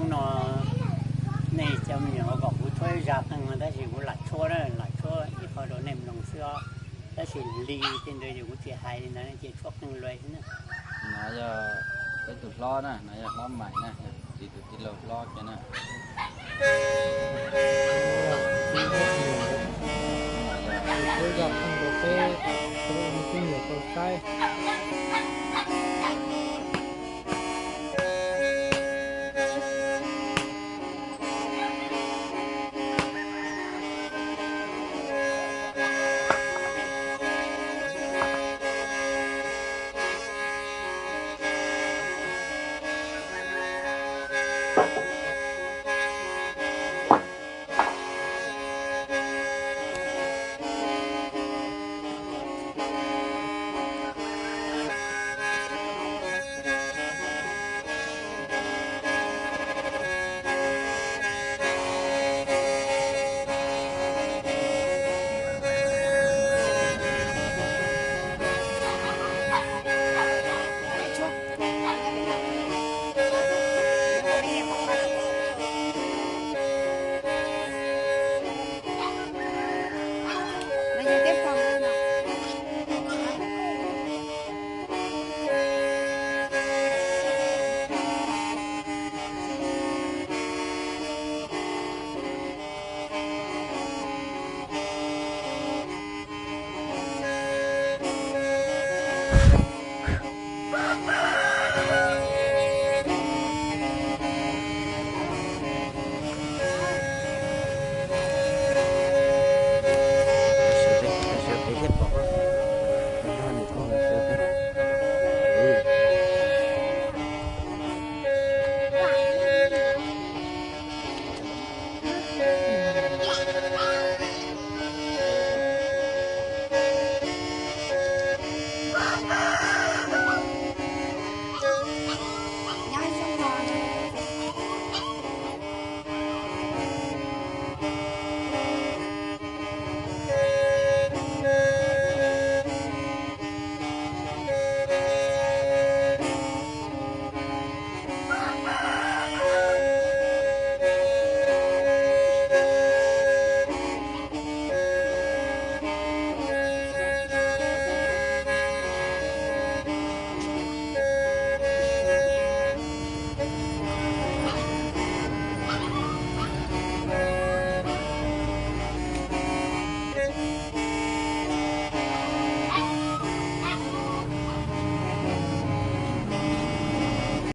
No nej cov me nyuam kom kuv tshuab ib zaj qeej no tab sis kuv lam tshuab na, lam tshuab ib qho rau nej mloog xwb os. Tab sis li tej ntawd ces kuv tsis hais li ntawd ces tshuab qeej lawm xwb na. No yog peb tus hlob na, no yog hlob Maiv na, yog kuv txiv tus tij laug hlob kiag na. Tshuab zaj qeej rau peb, rau nej cov me nyuam tau saib.